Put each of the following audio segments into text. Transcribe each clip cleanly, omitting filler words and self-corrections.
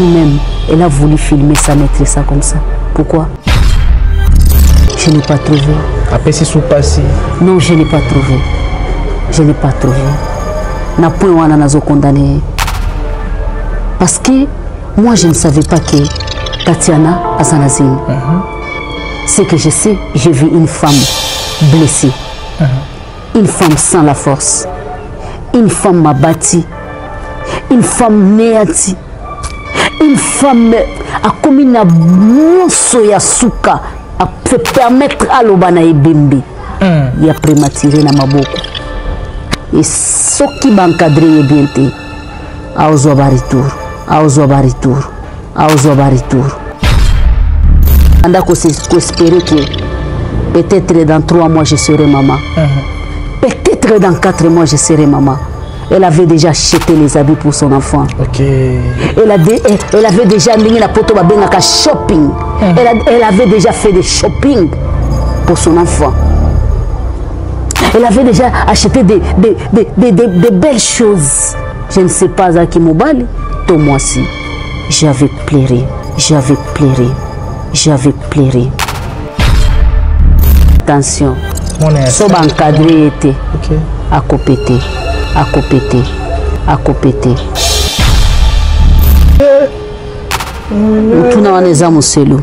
Elle-même, elle a voulu filmer ça, mettre ça comme ça. Pourquoi? Je n'ai pas trouvé. Apesi supasi. Non, je n'ai pas trouvé. Je n'ai pas trouvé. Na point wana nazo condamné. Parce que moi je ne savais pas que Tatiana aza na zemi. Ce que je sais, j'ai vu une femme blessée. Une femme sans la force. Une femme abattue. Une femme néantie. Une femme akomi na nyonso ya suka se permettre aloba na ebembe ya prématuré na maboko. Et soki baencadre ye bien te, aozwa ba retour, aozwa ba retour, aozwa ba retour. Anda koespérer que peut-être dans 3 mois je serai maman. Peut-être dans 4 mois je serai maman. Elle avait déjà acheté les habits pour son enfant. Elle avait déjà mis la poto babengaka shopping. Elle avait déjà fait des shopping pour son enfant. Elle avait déjà acheté des belles choses. Je ne sais pas à qui mobali, to moi si. J'avais pleuré, j'avais pleuré, j'avais pleuré. Attention. So encadré était. À copéter, à copéter, à copéter. Mutuna wana eza moselu.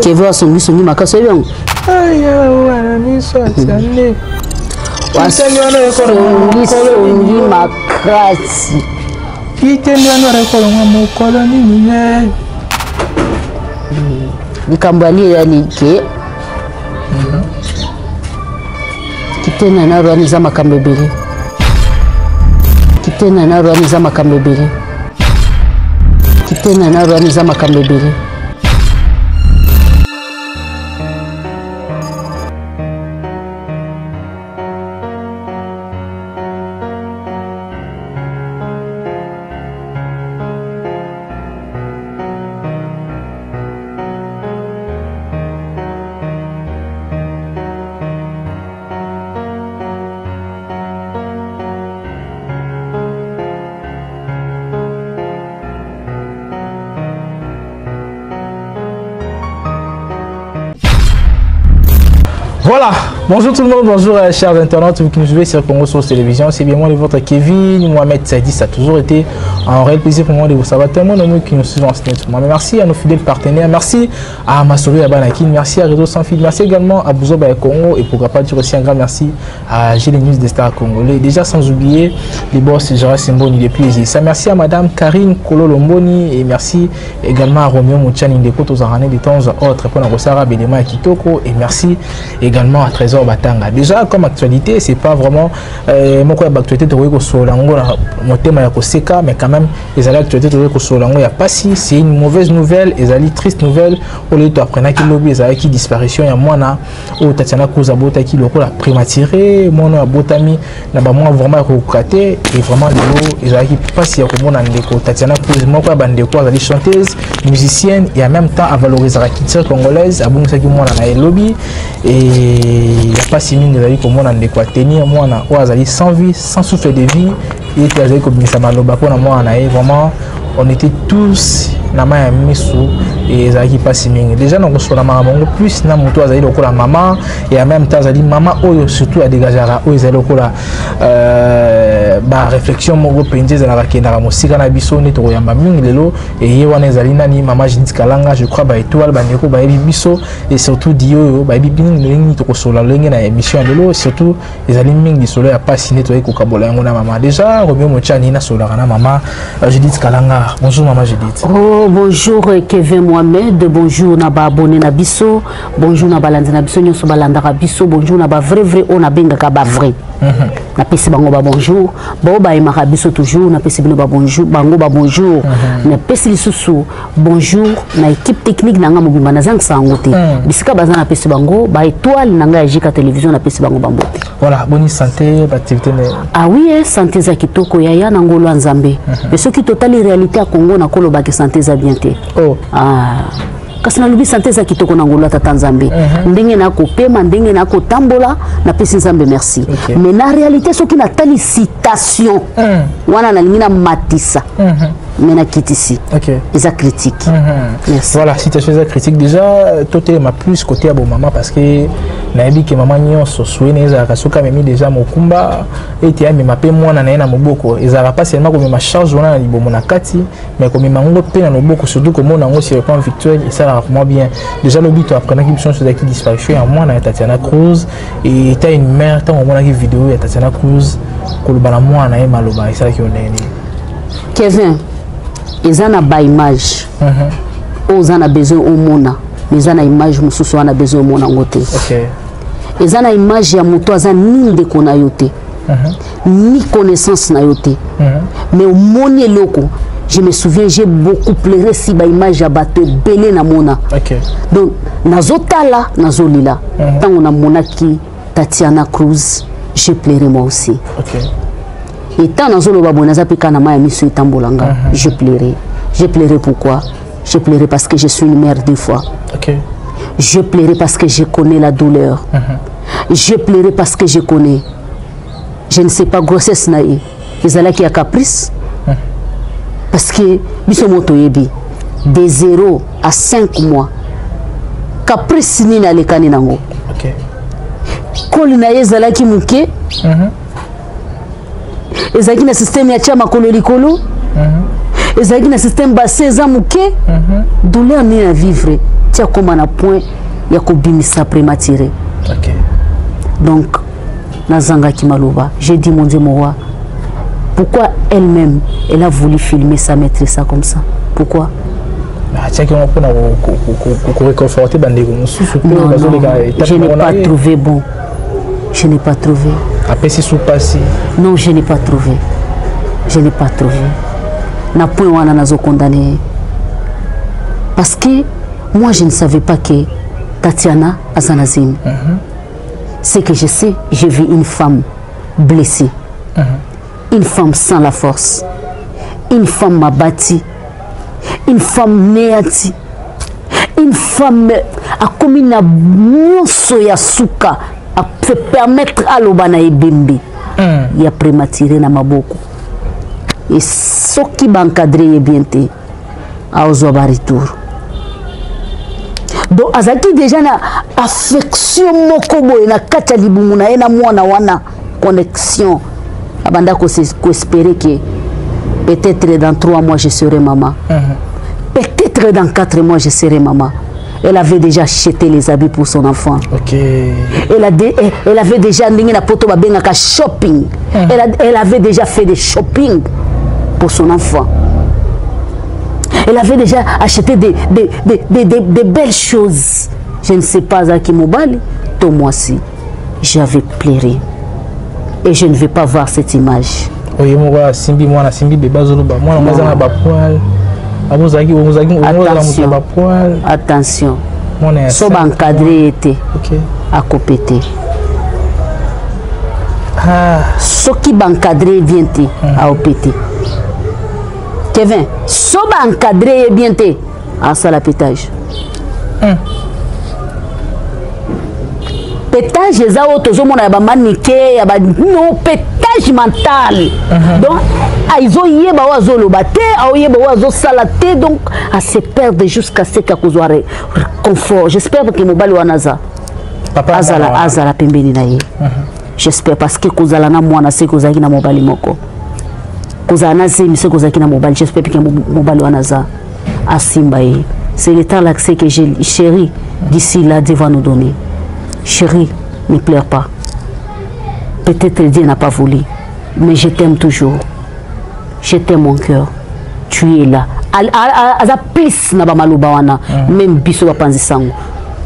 Kevo asongisongi makasi oyebi yango? Wasongisongi makasi. Kitendi wana ekolonga mokolo nini ye? Likambo ali eyali ke kitena na wana eza makambo ebele. Kitena na wana eza makambo ebele. Kitena na wana eza makambo ebele. Voilà, bonjour tout le monde, bonjour chers internautes, vous qui nous suivez sur Congo Source Télévision, c'est bien moi le vôtre Kevin, Mohamed Sadi, ça a toujours été un réel plaisir pour moi de vous savoir tellement nombreux qui nous suivent en ce moment. Mais merci à nos fidèles partenaires, merci à Masori Abanakin, merci à Réseau Sans Fil, merci également à Bouzoba Congo et pourquoi pas dire aussi un grand merci à Gilles News des Stars Congolais, déjà sans oublier les boss Gérard Simboni depuis les ça. Merci à Madame Karine Kololomboni et merci également à Romeo Mouchani Ndeko Tozarane de temps à autre pour Rosara Belema et Kitoko et merci également à Trésor Batanga. Déjà comme actualité, c'est pas vraiment mon quoi actualité de Rego Solango mon thème ya koseka, mais quand même les actualités de Rego Solango ya pas si c'est une mauvaise nouvelle, les ali triste nouvelle au lieu d'apprendre qui lobby les ali qui disparition ya mwana o Tatiana Kuza bota qui lokola prématuré mwana botami na ba mwa vraiment kokate et vraiment lelo ils ali qui passe ya komona ndeko Tatiana Kuza moko ya bandeko azali chanteuse musicienne et en même temps à valoriser la culture congolaise abongisaki mwana na lobby et ya pasi mingi ezali komona ndeko atenir mwana oyo azali sans vie sans souffle de vie et ete azali kobimisa maloba mpona mwana na ye. Vraiment on était tous na mai ya misu et ezalaki pasi mingi. Déjà na kosola makambo yango plus na moto azali lokola mama et en même temps azali mama oyo surtout adégageaka oyo ezali lokola ba réflexion moko mpenza ezalaka kendaka mosika na biso nde tokoyamba mingi lelo. Et ye wana ezali nani? Mama Judith Kalanga, je crois ba étoile bandeko bayebi biso et surtout dio bayebi mingi ndenge tokosola lolenge na émission ya lelo, surtout ezali mingi lisolo ya pasi nde toyei kokabola yango na mama. Déjà Romeo Mochani nasolaka na mama Judith Kalanga. Bonjour mama Judith. Oh, bonjour Kevin Mohamed, bonjour na ba abonné na biso, bonjour na balandi na biso nyonso balandaka biso, bonjour na ba vrai vrai oyo nabengaka ba vrai. Napesi bango ba bonjour, bao bayemaka biso toujours, napesi bino ba bonjour, bango ba bonjour. Napesi lisusu bonjour na équipe technique na nga mobimba nazangisa yango te. Bisika baza napesi bango ba étoile na nga ya Jika télévision napesi bango bambote. Voilà, bonne santé, ba activité ne. Ah oui, eh, santé za kitoko yaya na ngolo ya Nzambe. Mais soki totali réalité ya Congo na kolobaki santé za bien te. Oh. Ah. Kasi nalobi santé eza kitoko na ngolu ya tata Nzambe. Ndenge nakopema, ndenge nakotambola, napesi Nzambe merci. Mais na réalité, soki natali citation wana, nalingi namatisa, mais nakitisi. Eza critique. Merci. Voilà, situation eza critique déjà. Totelema plus côté ya bomama, parce que nayebi ke mama nyonso souhait na ye ezalaka, soki amemi déjà mokumba, ete amema mpe mwana na ye na moboko. Ezalaka pas seulement komema charge wana na libomo na kati, mais komema yango mpe na loboko, surtout komona yango sur le plan virtuel, esalaka vraiment bien. Déjà lobi to apprenaki biso nyonso, ezalaki disparition ya mwana ya Tatiana Cruz. Eta une mère, ntango omonaki video ya Tatiana Cruz koloba na mwana na ye, maloba esalaki yo ndenge nini? Kevin, eza na baimage oyo oza na besoin omona, mais eza na image mosusu wana besoin omona yango te. Eza na image ya moto aza ni ndeko na yo te, ni connaissance na yo te, mais omoni eloko. Je me souviens, j'ai beaucoup pleuré si baimage ya bato ebele namona. Donc nazotala, nazolila. Ntango namonaki Tatiana Cruz, j'ai pleuré moi aussi. Et tant nazoloba boye, naza mpe kaka na mai ya miso etambola nga. J'ai pleuré. J'ai pleuré pourquoi? J'ai pleuré parce que je suis une mère deux fois. Je pleurais parce que je connais la douleur. Je pleurais parce que je connais. Je ne sais pas grossesse na ye ezalaki ya caprice, parce que biso mo toyebi de 0 à 5 mois, caprice nini alekani nango. Koli na ye ezalaki moke, ezalaki na système ya tia makolo likolo, ezalaki na système bassin eza moke. Douleur nini na vivre ti akóma na point ya kobimisa prématuré? Donc nazangaki maloba. J'ai dit: mon Dieu, mon roi, pourquoi elle-même, elle a voulu filmer ça, mettre ça comme ça? Pourquoi? Atiaki yango mpona koréconforter bandeko mosusu mpe bazoleka. Je n'ai pas trouvé bon, je n'ai pas trouvé. Apesi su pasi. Non, je n'ai pas trouvé, je n'ai pas trouvé. Na point wana nazocondamner, parce que moi, je ne savais pas que Tatiana aza na zemi. Ce que je sais, j'ai vu une femme blessée, une femme sans la force, une femme abattue, une femme néantie, une femme akomi na nyonso ya suka, afe permettre aloba na ebembe ya prématuré na maboko. E soki baencadrer ye bien te, aozwa baretour. Donc azalaki déjà na affection moko boye na kati ya libumu na ye na mwana wana, connexion. Abanda koespérer ke peut-être dans 3 mois, je serai maman, peut-être dans 4 mois, je serai maman. Elle avait déjà acheté les habits pour son enfant. Elle avait déjà, ndenge na poto babengaka shopping, elle avait déjà fait des shopping pour son enfant. Elle avait déjà acheté des belles choses. Je ne sais pas azalaki mobali to mwasi. J'avais pleuré et je ne vais pas voir cette image. Oye moko asimbi mwana, asimbi bebe, azoloba mwana ngo aza na bapoils, ozalaki ozala moto ya bapoils. Attention, so baencadrer ye te, akopete. Soki baencadrer ye bien te, aopete. Kevin, so baencadrer ye bien te, asala pétage. Pétage eza oyo tozomona ya bamanike ya ba, non, pétage mental. Donc azoyeba oyo azoloba te, aoyeba oyo azosala te, donc ase perdre jusqu'à ce qu'akozwa confort. J'espère que mobali wana aza azala, azala pembeni na ye. J'espère, parce que kozala na mwana seki ozalaki na mobali moko, kozala na zemi soki ozalaki na mobali. J'espère que mobali wana aza, asimba ye. C'est le temps là que j'ai chéri. D'ici là, Dieu va nous donner. Chérie, ne pleure pas. Peut-être Dieu n'a pas voulu, mais je t'aime toujours, je t'aime, mon cœur, tu es là. Aza plus na bamaloba wana. Même biso bapanzi sango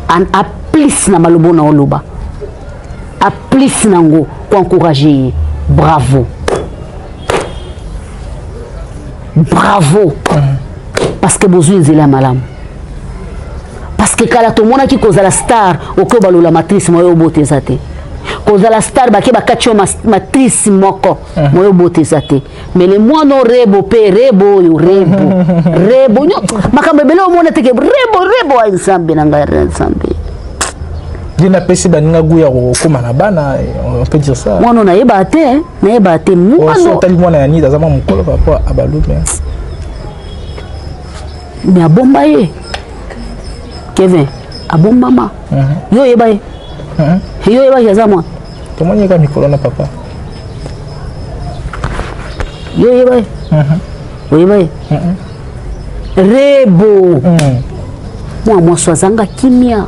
a plus na maloba na oloba, a plus nango koencourager ye. Bravo, bravo, parce que bozwi nzela ya malamu, parce que kala tomonaki kozala star, okoki balola matrice moyo obota eza te. Kozala star, bake bakati yo matrice moko, moyo obota eza te. Mais le mwana o Rebo mpe, Rebo oyo, Rebo, Rebo makambo ebele omona teke Rebo, Rebo, ai Nzambe na ngai, Nzambe. Nde napesi baninga gu ya kokóma na bana, on peut dire ça. Mwana nayeba te, nayeba te. Mwana otali, mwana ya nini, aza mwa mokolo par rapport à Balume. Mais abomba ye, Kevin, abombama. Yo oyeba ye, yo oyebaki aza mwana. Tomoni ye kaka mikolo na papa. Yo oyeba ye, oyeba ye. Rebo, mwa mwasi azanga kimia.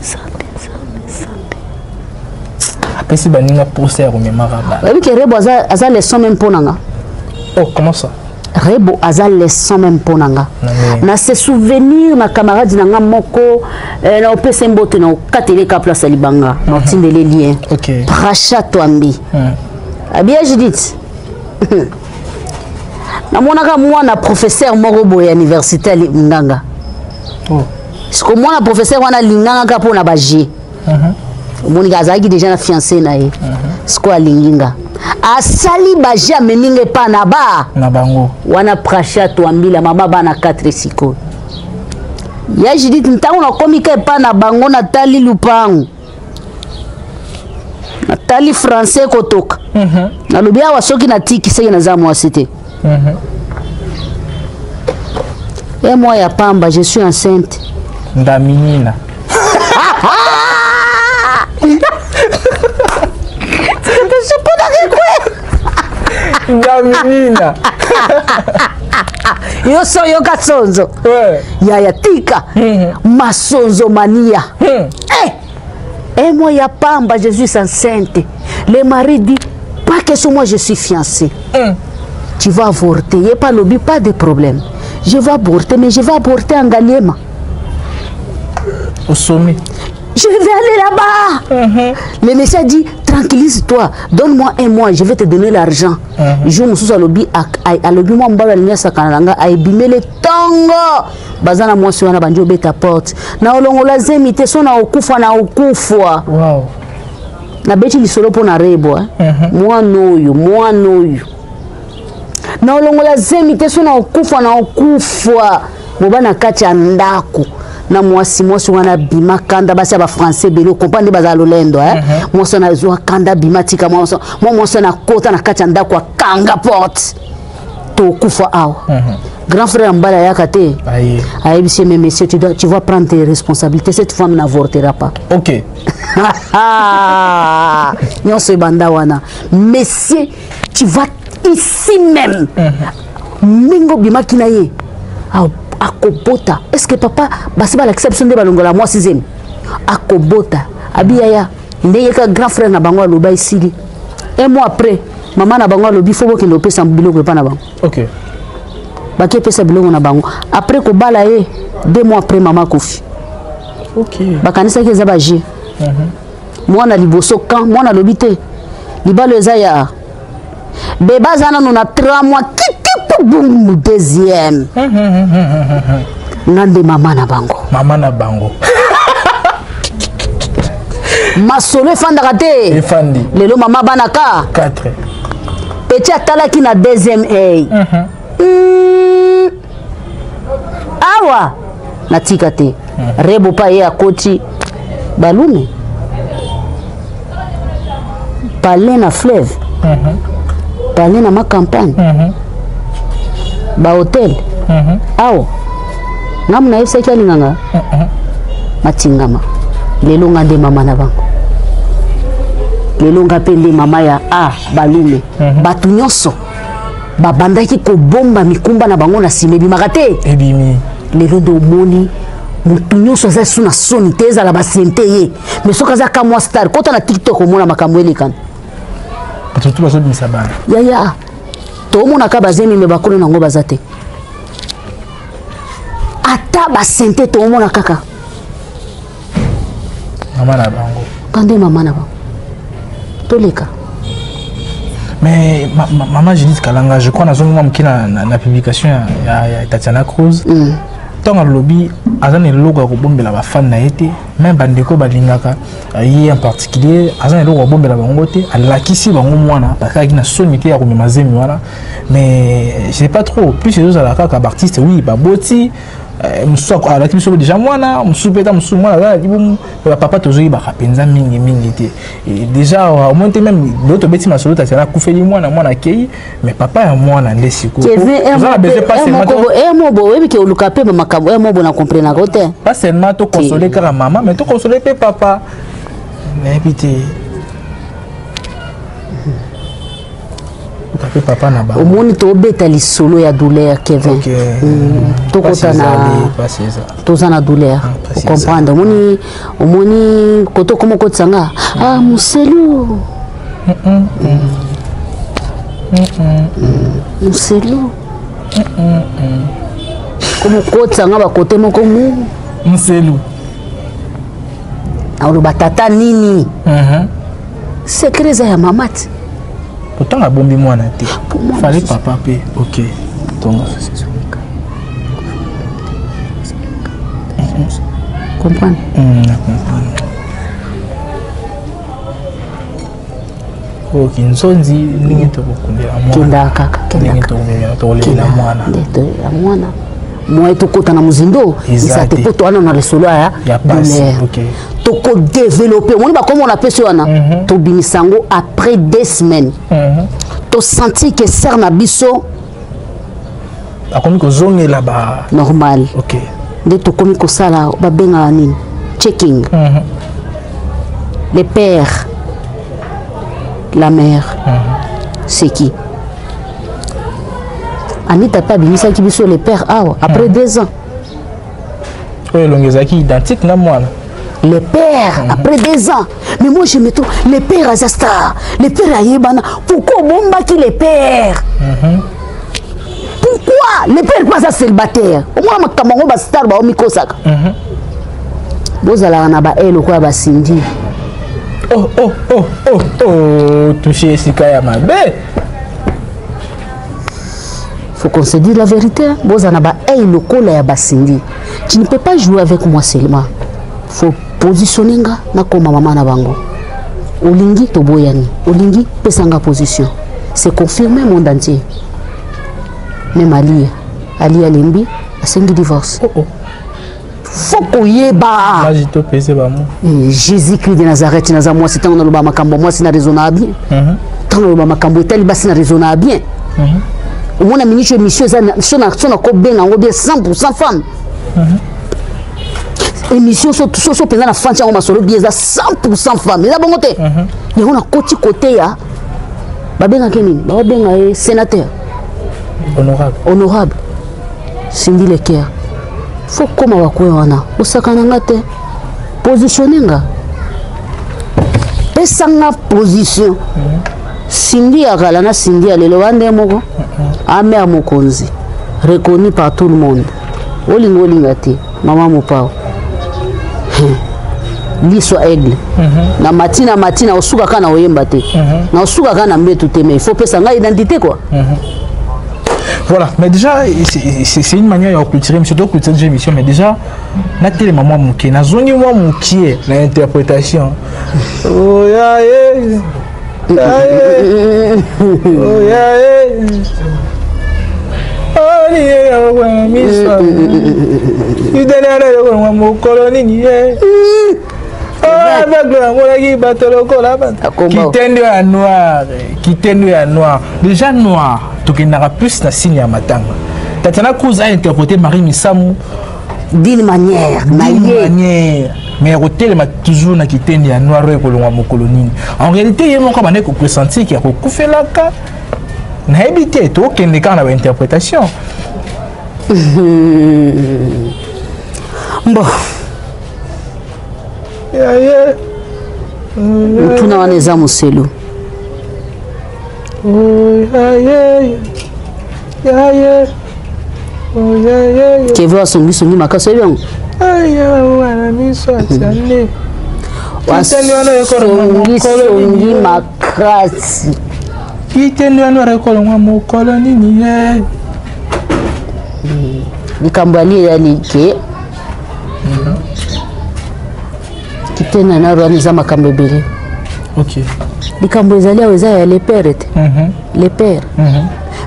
Nzambe, Nzambe, Nzambe. Apesi baninga posa ya komemaka bana. Oyebi ke Rebo aza leçon même mpo na nga. Oh, comment ça? Rebo aza leçon même mpo na nga. Na se souvenir na camarade na nga moko, na opesa mbote, na okateleka place ya libanga, na otindele lien. Pracha Twambi, abia Judith, namonaka mwana professeur moko boye ya université ya Linganga. Siko mwana professeur wana alinganga kaka mpo na baje. Omonika azalaki déjà na fiancé na ye. Siko alingi nga, asali baje, amemi nga epa na ba na bango. Wana Pracha Twambila, mama bana 4. Sikoyo ya Judith, ntango nakomi ka epa na bango, natali lupangu, natali français kotoka, nalobi awa soki natiki seki naza mwasi te. E moi ya pamba, je suis enceinte. Ndaminina. Ndaminina. Yo so yoka sonzo. Yaya, tika masonzo mania. Eh! Et moi ya pamba, je suis enceinte. Le mari dit: pas question, moi je suis fiancé. Tu vas avorter. Il pas lobby, pas de problème, je vais avorter, mais je vais avorter en Ngaliema. Au sommet. Je vais aller là-bas. Le monsieur dit: tranquillise-toi, donne-moi un mois, je vais te donner l'argent. Jour mosusu alobi, alobi mwa mobali alingi asakana na nga, ayebimele ntongo, baza na mwasi wana, bandi obeta porte na olongola zemi te, so na okufa, na okufa. Nabeti lisolo mpo na Rebo, eh? Mwana oyo, mwana oyo, na olongola zemi te, so na okufa, na okufa. Moba na kati ya ndako na mwasi, mwasi wana bima kanda. Basi ya bafrançais ebele, okomprendre nde bazala lolendo, eh? Mwasi wana azwa kanda, bima, tika mwasi. Mwa mwasi wana akota na kati ya ndako, akanga porte, tokufa awa. Grand frère ya mobali ayaka te. Aye. Ayebisi ye: mais monsieur, tu vas prendre tes responsabilités, cette femme n'avortera pas. Nyonso ebanda wana. Monsieur, tu vas ici même, ndenge obimaki na ye, akobota. Est ce que papa basi balakisa biso nde balongola mwasi zemi, akobota? Abi yaya, ndenge ka grand frère na bango aloba, esili. Un mois après, mama na bango alobi: fo bokende kopesa biloko epa na bango. Baki epesa biloko na bango. Après kobala ye, 2 mois après, mama akufi. Bakanisaki eza baje. Mwana liboso, kan mwana alobi te, libalo eza ya bebe, aza nano na 3 mois, kitipu bum, deuxième. Nga nde mama na bango. Mama na bango. Masolo efandaka te. Efandi. Lelo mama bana ka 4. Petit atalaki na deuxième a. Awa natika te. Rebo pa ye akoti Balume, palais na fleuve, palais na macampagne, bahotel. Awa ngamu nayebisaki alinganga matingama. Lelo nga nde mama na bango, lelo nga mpe nde mama ya a Balume. Bato nyonso babandaki kobomba mikumba na bango na nsima, ebimaka te. Ebimi. Lelo nde omoni motu nyonso aza su na soni te, ezala basente ye. Mais soki aza ka mwa star, kota na TikTok, omona makambo elekana. Bato tu bazobimisa bana. Yaya, tomonaka bazemi, me bakolo nango baza te. Ata basente, toomona kaka. Mama na bango. Kande mama na bango, toleka. Mais maman Judith Kalanga, je crois nazongi mwa moke na publication ya Tatiana Cruz. Ntango alobi aza na eloko ya kobombela bafan na ye te, même bandeko balingaka ye en particulier, aza na eloko ya kobombela bango te. Alakisi bango mwana parce que azalaki na soni te ya komema zemi wana. Mais je sais pas trop, plus ezozala kaka baartiste, oui, baboti mosusu alaki biso déjà mwana mosusu mpe ta mosusu mwana aza na libumu. Bapapa tozoyebaka mpenza mingi mingi te. Déjà omoni te, même lelo tobeti masolo, Tatiana akufeli mwana, mwana akei, mais papa ya mwana nde sikoyo toza na besoin, pas seulement mobo oyebi ke oluka mpe bamakambo ya mobo na comprenaka te. Pas seulement toconsole kaka mama, mais toconsole mpe papa. Nayebi te, luka mpe papa na bango. Omoni, tobeta lisolo ya douleur, Kevin. Tokota na Pasi eza. Toza na douleur. Pasi. Ocomprendre, omoni, omoni kote okoma okotisanga, ah, moselu, moselu komo okotisanga bakote moko mu Moselu. Aloba tata nini? Secret eza ya mama ti. Pourtant abombi mwana te. Po mwana fale mosusu. Papa mpe, ok, tonga. Comprendre. Na comprendre. Oyo kinzonzi, ndenge tokokundela mwana. Kendaka kaka. Ndenge Kendaka. tokomemela, tokolelela mwana. Nde tolela mwana moye, tokota na mozindo. Eza eza te te. Po towana na lisolo ya Ya pasi. douleur. Tokodéveloppe, omoni, bakoma na pesi wana, tobimisa yango après 2 semaines. Tosentir ke sœur na biso Akomi kozongela ba normal. Nde tokomi kosala, babengaka nini, checking. Le père, la mère, c'est qui? Anita mpe abimisaki biso le père awa après 2 ans. Oyo elongi ezalaki identique na mwana. Le père, après 2 ans. Mais moi je me trouve, le père aza star, le père ayebana. Pourquoi obombaki le père? Pourquoi le père mpe aza célibataire? Omona makambo yango, bastar baomikosaka, bozalaka na bae lokola basindi. Oh oh oh oh oh, touche esika ya mabe. Faut qu'on se dise la vérité, hein. Bozala na bae lokola ya basindi. Tu ne peux pas jouer avec moi seulement, faut positionner nga, nakoma mama na bango. Olingi toboyani, olingi pesanga position. C'est confirmé, monde entier, même Alia, Ali alembi, asengi divorce. Oh oh. Faut koyeba. Maji topese bamo. Eh, Jésus Christ de Nazareth, naza mwasi. Ntango naloba makambo ya mwasi, na raisonnaka bien. Ntango naloba makambo etali basi, na raisonnaka bien. Omona miniti, émission eza so nakobenga yango bien 100 femme. Émission so mpenza na fanti yango, masolo bien eza 100 femme, eza bongo te. Yango nakoti kote ya babengaki nini, bababenga ye sénateur. Honorable. Honorable Cindy Leker, faut koma bakoya wana, osaka na nga te. Positionne nga, pesanga position. Cindy ya kala na Cindy ya lelo bande moko. Amer mokonzi, reconnu par tout le monde. Olinga, olinga te, mama mopao, liso aigle. Na matina matina osuka kaka na oyemba te, na osuka kaka na mbetu te, mais il faut pesa ngai identité quoi. Voilà, mais déjà, c'est une manière de clôturer, surtout clôturer cette émission, mais déjà, natelema mwa moke, nazongi mwa mokie na interprétation. Oh, ya, eh, ya, eh, oh, ya, eh. Oh, ni, eh, oh, oh, miso. Idele, ale, oh, mokolo nini, eh. Oh, aveugle namonaki bato lokola bato. Akomba. Kitendo ya noir, kitendo ya noir, déjà noir, tokendaka plus na signe ya matanga. Tatiana Cruz a interprété Marie Misamu d'une manière na d'une ye manière, mais kotelema toujours na kitende ya noir oyo ekolongwa mokolo nini? En réalité, ye moko abandaki kopressentir ke akokufelaka. Nayebi te, tokende kaka na bainterprétation. Bon. Ye Motuna wana eza moselu. Ye ye. Keve asongisongi makasi, oyebi yango. Wana miso atiane. Kitende wana ekolongwa mokolo Asongisongi nini? makasi. Kitende wana ekolongwa mokolo nini ye? Likambo ali eyali ke kitena na rwanda eza makambo ebele. Likambo ezali awa eza ya le père te. Le père.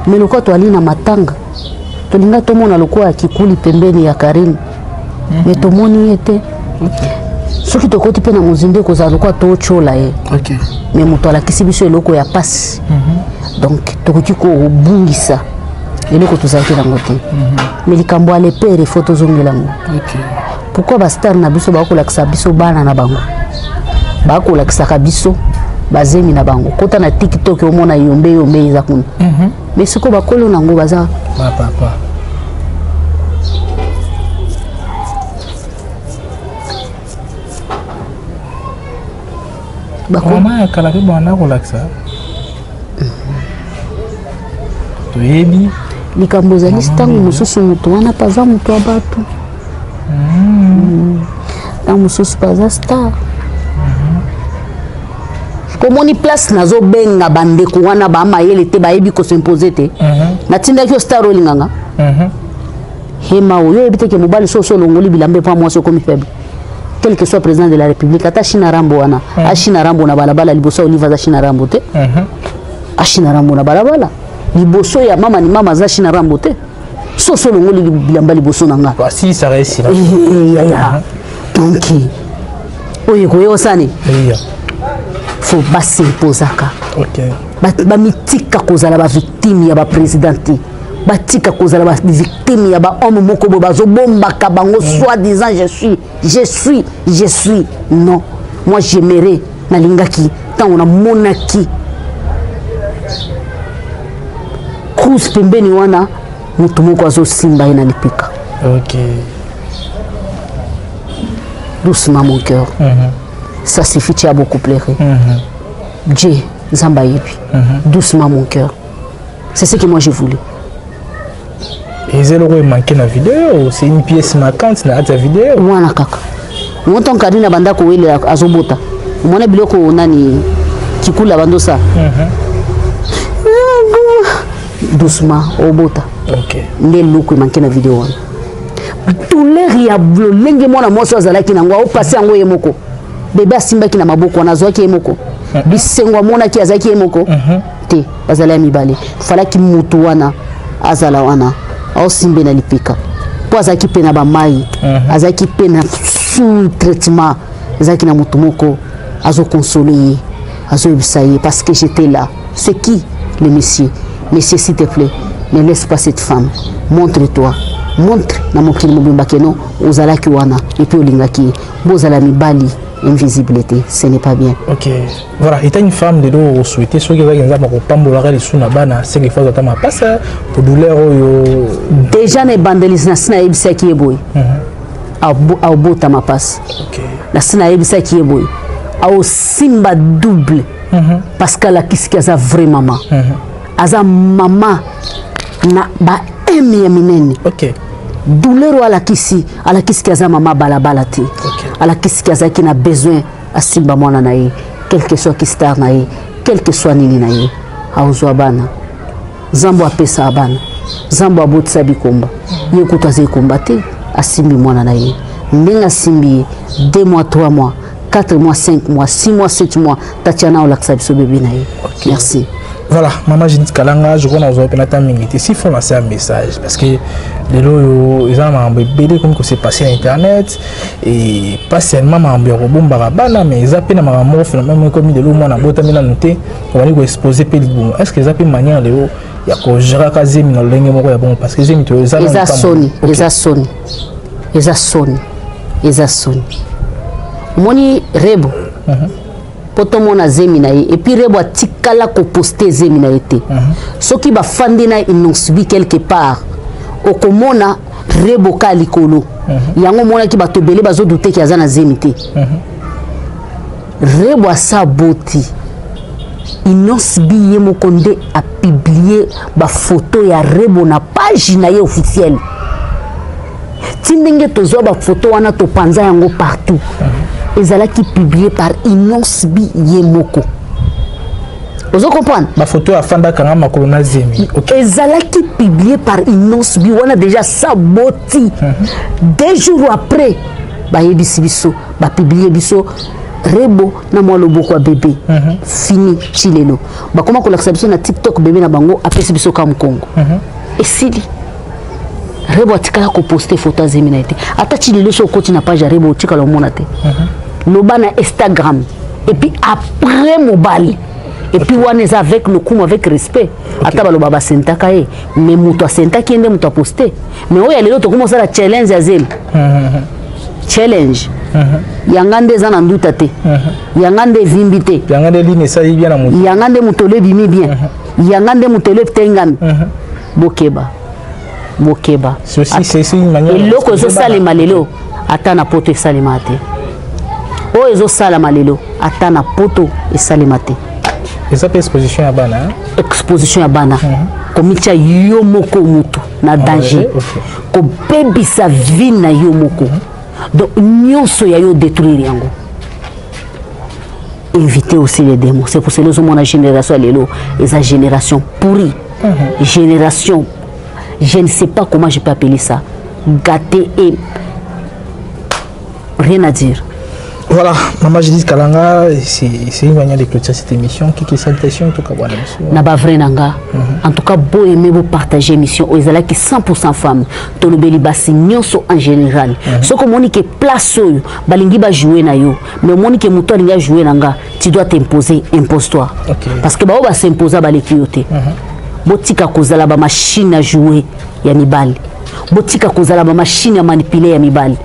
Mais lokola toali na matanga, tolinga tomona lokola ya kikuli pembeni ya Karine, mais tomoni ye te. Soki tokoti mpe na mozindo, ekozala lokola totyola ye. Mais moto alakisi biso eloko ya pasi, donc tokoki kobungisa eloko tozalaki nango te. Mais likambo ya le père, ifo tozongela yango. Pourquoi bastar na biso bakolakisa biso bana na bango, bakolakisaka biso bazemi na bango? Kota na TikTok, omona yombe yombe eza kuna. Mais sikoyo bakolo nango baza bapapa. Mama ya kala mpe banda kolakisa, toyebi. Likambo ezali, ntango mosusu moto wana mpe aza moto ya bato, ntango mosusu mpe aza star. Komoni place nazobenga bandeko wana bamayele te, bayebi kos'imposer te. Natindaki yo star olinganga hema oyo oyebi te ke mobali soso olongoli bilamba epa mwasi okomi faible, quel que soit président de la République, ata China Rambo wana. Ashina Rambo na balabala liboso ya Olive aza China Rambo te. Ashina Rambo na balabala liboso ya mama ni mama aza China Rambo te. Soso olongoli bilamba liboso na nga. Si ça réussit. Yaya, donc oyo ekoya osani, faut bas'imposaka. Bamitika kozala bavictime ya baprésident te, batika kozala bavictime ya bahomme moko boye bazobombaka bango, soi disant je suis, je suis, je suis. Non, moi j'aimerais, nalingaki ntango namonaki Cruz pembeni wana, moto moko azosimba ye na lipeka. Doucement mon cœur. Ça suffit, tu as beaucoup pleuré. Dieu Nzambe ayebi. Doucement mon cœur, c'est ce que moi j'ai voulu. Eza eloko emanquer na video, c'est une pièce manquante na kati ya video. Wana kaka moto Karine abanda kowelela, azobota, omona biloko nani kikula bandosa. Doucement obota. Nde eloko emanquer na video wana, douleur ya lolenge mwana mwasi azalaki nango, aopase yango ye moko. Bebe asimbaki na maboko wana, azwaki ye moko. Bisengo amonaki, azalaki ye moko te, bazala ya mibale. Falaki mutu wana azala wana, aosimbe na lipeka mpo azalaki mpe na bamai, azalaki mpe na sous traitement, ezalaki na motu moko azoconsoler ye, azoyebisa ye parce que j'étais là. C'est qui le monsieur? Monsieur, s'il te plaît, ne laisse pas cette femme. Montre-toi, montre na mokili mobimba keno ozalaki wana et puis olingaki ye. Bozala mibali invisible te, ce n'est pas bien. Ok, voilà. Étant une femme, lelo osouhaité soki ezalaki Nzambe akopambolaka lisusu na bana, seke fois ata mapasa po douleur oyo. Déjà na ebandeli, nasi nayebisaki ye boye, aobota mapasa. Nasi nayebisaki ye boye, aosimba double, parce que alakisiki aza vrai mama. Aza mama na baeme ya minene. Douleur oyo alakisi, alakisiki aza mama balabala te. Alakisiki azalaki na besoin asimba mwana na ye, quel que soit kistar na ye, quel que soit nini na ye. Aozwa bana, Nzambe apesa bana, Nzambe abotisa bikomba. Ye kutu aza ekomba te, asimbi mwana na ye ndenge asimbi ye 2 mois, 3 mois, 4 mois, 5 mois, 6 mois, 7 mois, Tatiana olakisa biso bebe na ye. Merci. Voilà, Maman Judith Kalanga, je crois que nous avons mingi te. S'il faut lancer un message, parce que lelo oyo eza na makambo ebele komi kose passer na internet, et pas seulement makambo ya kobombaka bana, mais eza mpe na makambo moko, phénomène moko ekomi lelo: mwana abotami nanu te, obandi koexposer mpe libumu. Est ce que eza mpe manière lelo ya kogéraka zemi na lolenge moko ya bongo? Parce que zemi to eza Eza soni, eza soni, eza soni, eza soni. Omoni Rebo, mpo tomona zemi na ye, et puis Rebo atikala koposter zemi na ye te. Soki bafandi na Innoss'B quelque part, okomona Rebo ka likolo. Yango omonaki bato ebele bazodouter ke aza na zemi te. Rebo asa boti, Innoss'B ye moko nde apublier bafoto ya Rebo na page na ye officielle. Ti ndenge tozwa bafoto wana, topanza yango partout, ezalaki publié par Innoss'B ye moko. Ozo comprendre? Bafoto afandaka nga makolo na zemi, ok. Ezalaki Publié par Innoss'B wana déjà saboti. 2 jours après, bayebisi biso, bapublier biso Rebo na mwa loboko ya bébé. Fini. Ti lelo bakoma kolakisa biso na TikTok bébé na bango apesi biso ka mokongo. Esili. Rebo atikala koposter photo azemi na ye te. Ata ti lelo, so okoti na page ya Rebo, otikala omona te. Loba na Instagram et puis après mobali, et puis wana eza avec lokumu, avec respect. Ata baloba basentaka ye, mais moto asentaki ye nde moto aposte. Mais oyo ya lelo, tokoma osala challenge ya zemi, challenge yanga nde eza na nduta te, yanga nde evimbi te. Yanga nde line esali bien na moto. Yanga nde motolo ebimi bien, yanga nde motolo etengami. Bokeba, bokeba. C'est aussi, c'est aussi une manière. Eloko ezosalema lelo, ata na poto esalema te. Oyo ezosalama lelo, ata na poto esalema te. Eza mpe exposition ya bana, hein? Exposition ya bana, komitia yo moko motu na danger, kobebisa vie na yo moko. Donc nyonso ya yo, détruire yango, éviter aussi les démons. C'est pour cela ozomona génération ya lelo eza génération pourrie, génération, je ne sais pas comment je peux appeler ça, gâté et rien à dire. Voilà, Maman Judith Kalanga, c'est une manière de clôturer cette émission. Quelques salutations, en tout cas, voilà, monsieur. Na bavrai na nga, en tout cas boaimer, bopartager émission oyo ezalaki 100 femme. Tolobeli basi nyonso en général. Soki omoni ke place oyo balingi bajouer na yo, mais omoni ke moto alingi ajouer na nga, tu dois t'imposer, impose-toi. Parce que bao bas'imposa, baleki yo te. Botika kozala bamachine à jouer ya mibali, botika kozala bamachine ya manipuler ya mibali.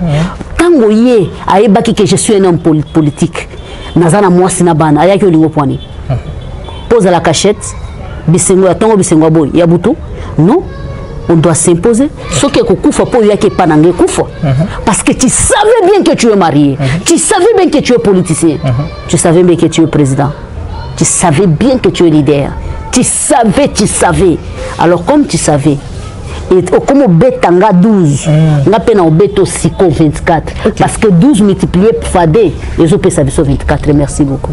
Ntango ye ayebaki ke je suis un homme politique, naza na mwasi na bana, ayaki olingo pwani mpo ozala cachette, bisengo ya ntongo, bisengo ya boye ya butu. Non, on doit s'imposer. Soki ekokufa mpo oyaki epa na ngai, ekufa, parce que tu savais bien que tu es marié, tu savais bien que tu es politicien, tu savais bien que tu es président, tu savais bien que tu es leader, tu savais, tu savais. Alors comme tu savais et okomi obeta nga 12, nga mpe na obeta osiko 24, parce que 12 multiplié fois 2 ezopesa biso 24. Merci beaucoup.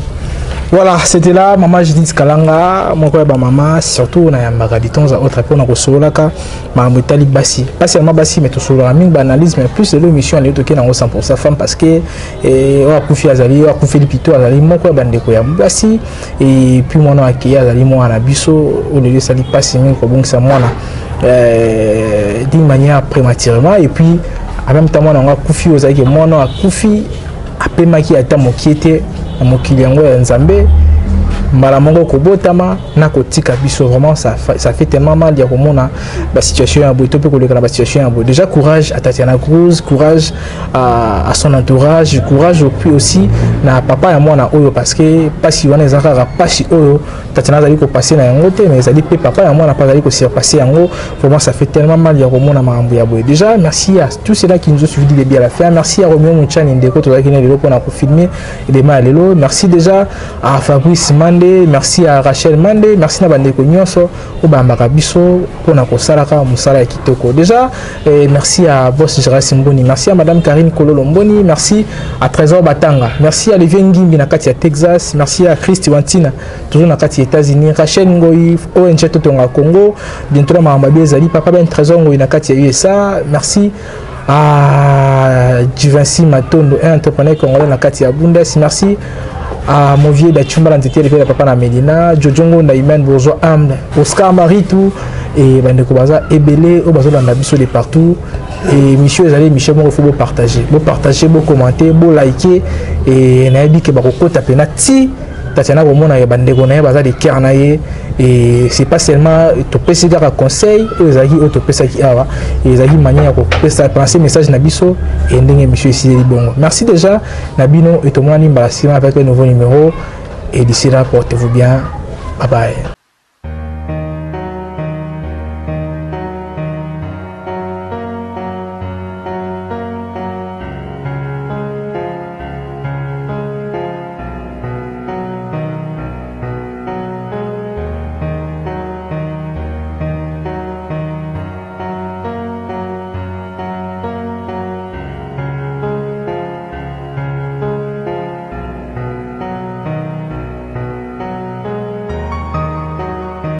Voilà, c'était là Maman Judith Kalanga, moko ya ba mama, surtout na yambaka de temps à autre pour na kosololaka makambo etali basi. Pas seulement basi, mais tosololaka mingi ba analyse, mais plus de l'émission elle toke nango 100% femme, parce que oyo akufi azali, oyo akufeli plutôt azali moko ya bandeko ya basi, et puis mwana akei azali mwana na biso oyo lelo esali pasi mingi kobongisa mwana d'une manière prématurément. Et puis en même temps, mwana yango akufi, ozalaki mwana akufi apemaki ata mokie te na mokili yango ya Nzambe, mbala moko kobotama na kotika biso. Vraiment, ça fait tellement mal ya komona basituation ya boye to mpe koleka na basituation ya boye. Déjà, courage à Tatiana Cruz, courage à son entourage, courage puis aussi na papa ya mwana oyo, parce que pasi wana eza kaka pasi oyo Tatiana azali kopasser na yango te, mais ezali mpe papa ya mwana mpe azali kosurpasser yango. Vraiment, ça fait tellement mal ya komona makambo ya boye. Déjà, merci à tous ceux-là qui nous ont suivi du début à la fin. Merci à Romeo Mouchani ndeko tozalaki na lelo mpona kofilmer elema ya lelo. Merci déjà à Fabrice Mande, merci à Rachel Mande, merci na bandeko nyonso oyo bayambaka biso mpona kosalaka mosala ya kitoko. Déjà merci à boss Gérard Mboni, merci à madame Karine Kololo Mboni, merci à Trésor Batanga, merci à Olivier Ngimbi na kati ya Texas, merci à Christy Wantina toujours na kati ya États-Unis, Rachel Ngoi, ONG Totonga Congo, bientôt na makambo abi ezali papa Ben Trésor Ngoi na kati ya USA, merci à Jivancy Matondo, un entrepreneur congolais na kati ya Bundes, merci à mon vieux Dachumba Nzete le papa na Medina, Jojo Ngonda Imen Bourgeois humble, Oscar Maritou et bandeko baza ebele oyo bazolanda biso de partout. Et monsieur ezali Michel moko, faut bopartager, bopartager, bocommenter, boliker, et nayebi ke bakokota mpena ti Tatiana komona ya bandeko na ye baza de cœur na ye. Et c'est pas seulement topesi kaka conseil oyo ezalaki, oyo topesaki awa ezalaki manière ya kopesa penser message na biso e ndenge émission esileli bongo. Merci déjà na bino et tomonani mbala nsima avec un nouveau numéro, et d'ici là, portez-vous bien. Bye bye.